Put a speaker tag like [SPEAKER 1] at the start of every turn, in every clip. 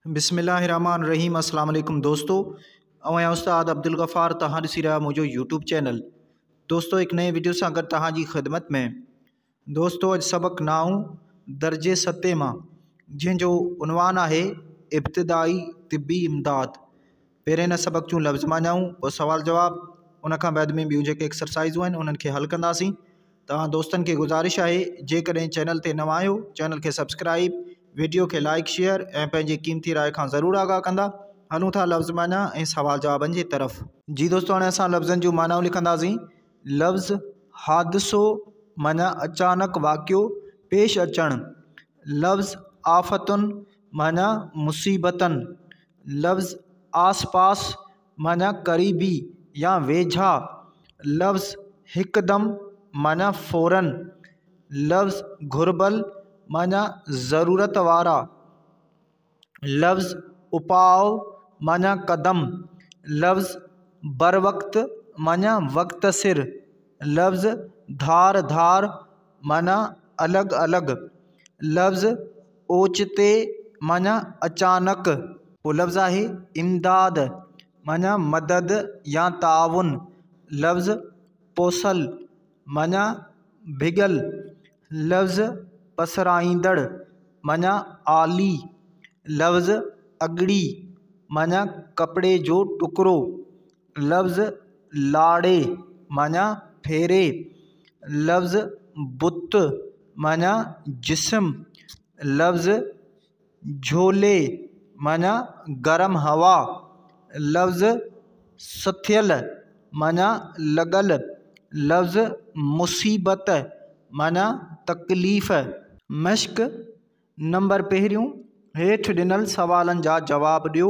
[SPEAKER 1] بسم الله الرحمٰن الرحيم السلام عليڪم دوستو آئون آهيان استاد عبدالغفار توهان ڏسي رهيا منهنجو يوٽيوب چينل دوستو هڪ نئين وڊيو سان گڏ توهان جي خدمت ۾ دوستو اڄ سبق نائون درجي ستين مان جنهن جو عنوان آهي ابتدائي طبي امداد پهرين هن سبق جون لفظ معنائون پوء سوال جواب ان کان بعد ۾ ٻيون جيڪي ايڪسرسائزون آهن انهن کي حل ڪنداسين توهان دوستن کي گذارش آهي جيڪڏهن چينل تي نوان آهيو چينل کي سبسڪرائيب ويڊيو کي لائيڪ شيئر ۽ پنهنجي قيمتي راء کان ضرور آگاهه ڪندا هلون ٿا لفظ معنيٰ ۽ سوال جوابن جي طرف. جي دوستو هاڻي اسان لفظن جون معنائون لکنداسين لفظ حادثو معنيٰ اچانڪ واقعو پيش اچڻ لفظ آفتن معنيٰ مصيبتن لفظ آس پاس معنيٰ قريبي يا ويجها، لفظ هڪدم معنيٰ فوراً، لفظ گهربل معنيٰ ضرورت وارا، لفظ اپاء معنيٰ قدم، لفظ بروقت معنيٰ وقت سر، لفظ ڌار ڌار معنيٰ الڳ الڳ، لفظ اوچتي معنيٰ اچانڪ. پوء لفظ آهي امداد معنيٰ مدد يا تعاون. لفظ پوسل معنيٰ ڀڳل. لفظ پسرائيندڙ معنيٰ آلي. لفظ اڳڙي معنيٰ ڪپڙي جو ٽڪرو. لفظ لاڙي معنيٰ ڦيري. لفظ بت معنيٰ جسم. لفظ جهولي معنيٰ گرم هوا. لفظ سٿيل معنيٰ لڳل. لفظ مصيبت معنيٰ تڪليف. مشق نمبر پهريون هيٺ ڏنل سوالن جا جواب ڏيو.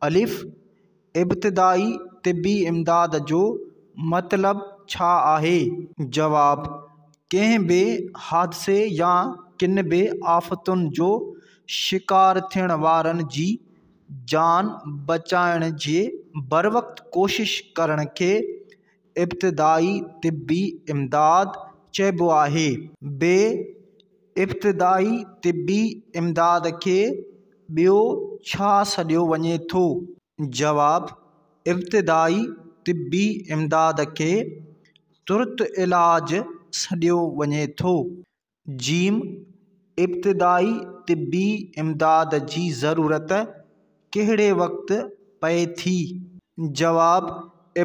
[SPEAKER 1] الف، ابتدائي طبي امداد جو مطلب ڇا آهي؟ جواب، ڪنهن به حادثي يا ڪن به آفتن جو شڪار ٿيڻ وارن جي جان بچائڻ جي بروقت ڪوشش ڪرڻ کي ابتدائي طبي امداد چئبو آهي. ب، ابتدائي طبي امداد کي ٻيو ڇا سڏيو وڃي ٿو؟ جواب، ابتدائي طبي امداد کي ترت علاج سڏيو وڃي ٿو. جيم، ابتدائي طبي امداد جي ضرورت ڪهڙي وقت پئي ٿي؟ جواب،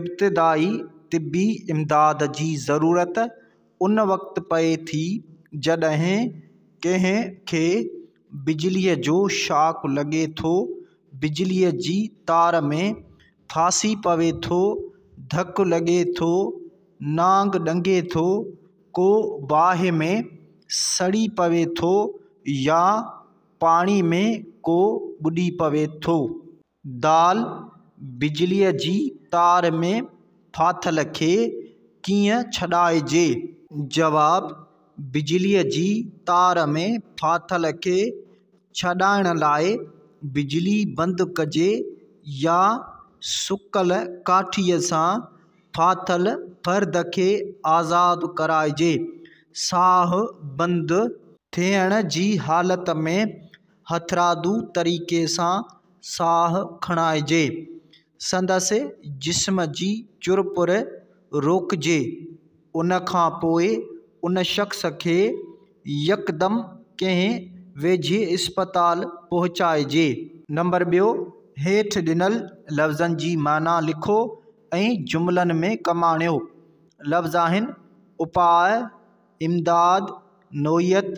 [SPEAKER 1] ابتدائي طبي امداد جي ضرورت ان وقت پئي ٿي جڏهن ڪنهن کي بجليء جو شاڪ لڳي ٿو، بجليء جي تار ۾ ڦاسي پوي ٿو، ڌڪ لڳي ٿو، نانگ ڏنگي ٿو، ڪو باهه ۾ سڙي پوي ٿو يا پاڻي ۾ ڪو ٻڏي پوي ٿو. دال، بجليء جي تار ۾ ڦاٿل کي ڪيئن ڇڏائجي؟ جواب، بجليء جي تار ۾ ڦاٿل کي ڇڏائڻ لاء بجلي بند ڪجي يا سڪل ڪاٺيء سان ڦاٿل فرد کي آزاد ڪرائجي. ساهه بند ٿيڻ جي حالت ۾ هٿرادو طريقي سان ساهه کڻائجي، سندس جسم جي چرپر روڪجي، ان کان پوء ان شخص کي يڪدم ڪنهن ويجهي اسپتال پهچائجي. نمبر ٻيو، هيٺ ڏنل لفظن جي معنيٰ لکو ۽ جملن ۾ ڪم آڻيو. لفظ آهن، اپاء، امداد، نوعيت،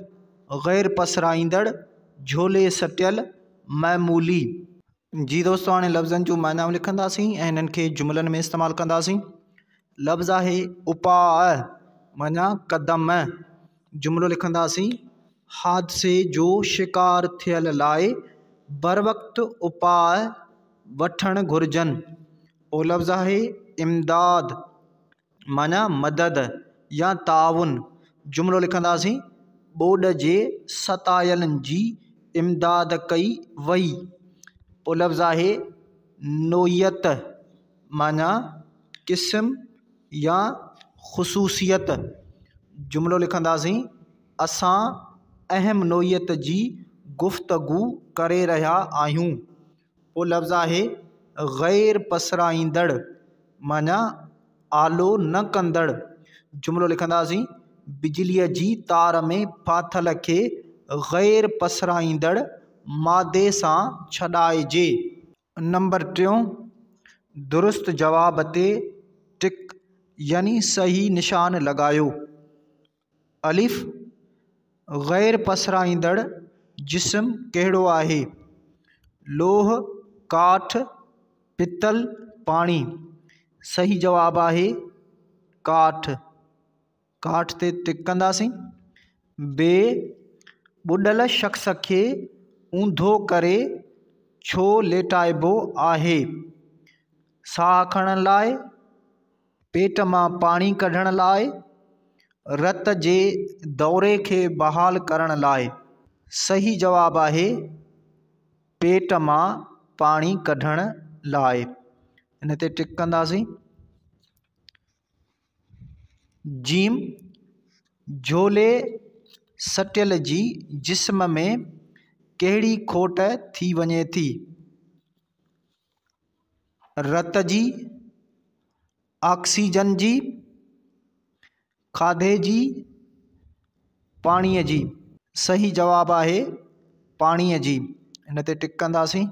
[SPEAKER 1] غير پسرائيندڙ، جهولي سٽيل، معمولي. جي دوستو هاڻي لفظن جون معنائون لکنداسين ۽ انهن کي جملن ۾ استعمال ڪنداسين. لفظ آهي اپاء معنيٰ قدم. جملو لکنداسين حادثي جو شڪار ٿيل لاء بروقت اپاء وٺڻ گهرجن. پوء لفظ آهي امداد. معنيٰ مدد يا تعاون. جملو لکنداسين، ٻوڏ جي ستايلن جي امداد ڪئي وئي. پوء لفظ آهي نوعيت معنيٰ قسم يا خصوصيت. جملو لکنداسين، اسان اهم نوعيت جي گفتگو ڪري رهيا آهيون. پوء لفظ آهي غير پسرائيندڙ معنيٰ آلو نه ڪندڙ. جملو لکنداسين، بجليء جي تار ۾ ڦاٿل کي غير پسرائيندڙ مادي سان ڇڏائجي. نمبر ٽيون، درست جواب تي ٽڪ يعني صحيح نشان لڳايو. الف، غير پسرائيندڙ جسم ڪهڙو آهي؟ لوهه، ڪاٺ، پتل، پاڻي. صحيح جواب آهي ڪاٺ. ڪاٺ تي ٽڪ ڪنداسين. بي، ٻڏل شخص کي اونڌو ڪري ڇو ليٽائبو آهي؟ ساهه کڻڻ لاء، پيٽ مان پاڻي ڪڍڻ لاء، رت جي دوري کي بحال ڪرڻ لاء. صحيح جواب آهي پيٽ مان پاڻي ڪڍڻ لاء. ان تي ٽڪ ڪنداسين. جيم، جهولي سٽيل جي جسم ۾ ڪهڙي کوٽ ٿي وڃي ٿي؟ رت جي، آڪسيجن جي، کاڌي جي، پاڻيء جي. صحيح جواب آهي پاڻيء جي. ان تي ٽڪ ڪنداسين.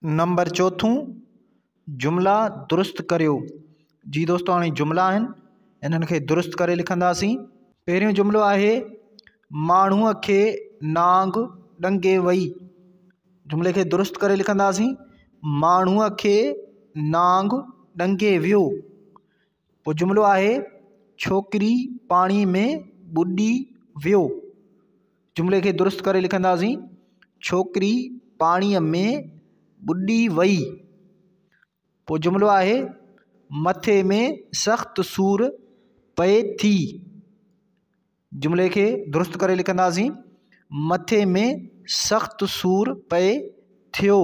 [SPEAKER 1] نمبر چوٿون، جملا درست ڪريو. جي دوستو هاڻي جملا آهن انهن کي درست ڪري لکنداسين. پهريون جملو آهي ماڻهوء کي نانگ ڏنگي وئي. جملي کي درست ڪري لکنداسين ماڻهوء کي نانگ ڏنگي ويو. پوء جملو آهي ڇوڪري پاڻي ۾ ٻڏي ويو. جملي کي درست ڪري لکنداسين ڇوڪري پاڻيء ۾ ٻڏي وئي. پوء جملو آهي مٿي ۾ سخت سور پئي ٿي. جملي کي درست ڪري لکنداسين مٿي ۾ سخت سور پئي ٿيو.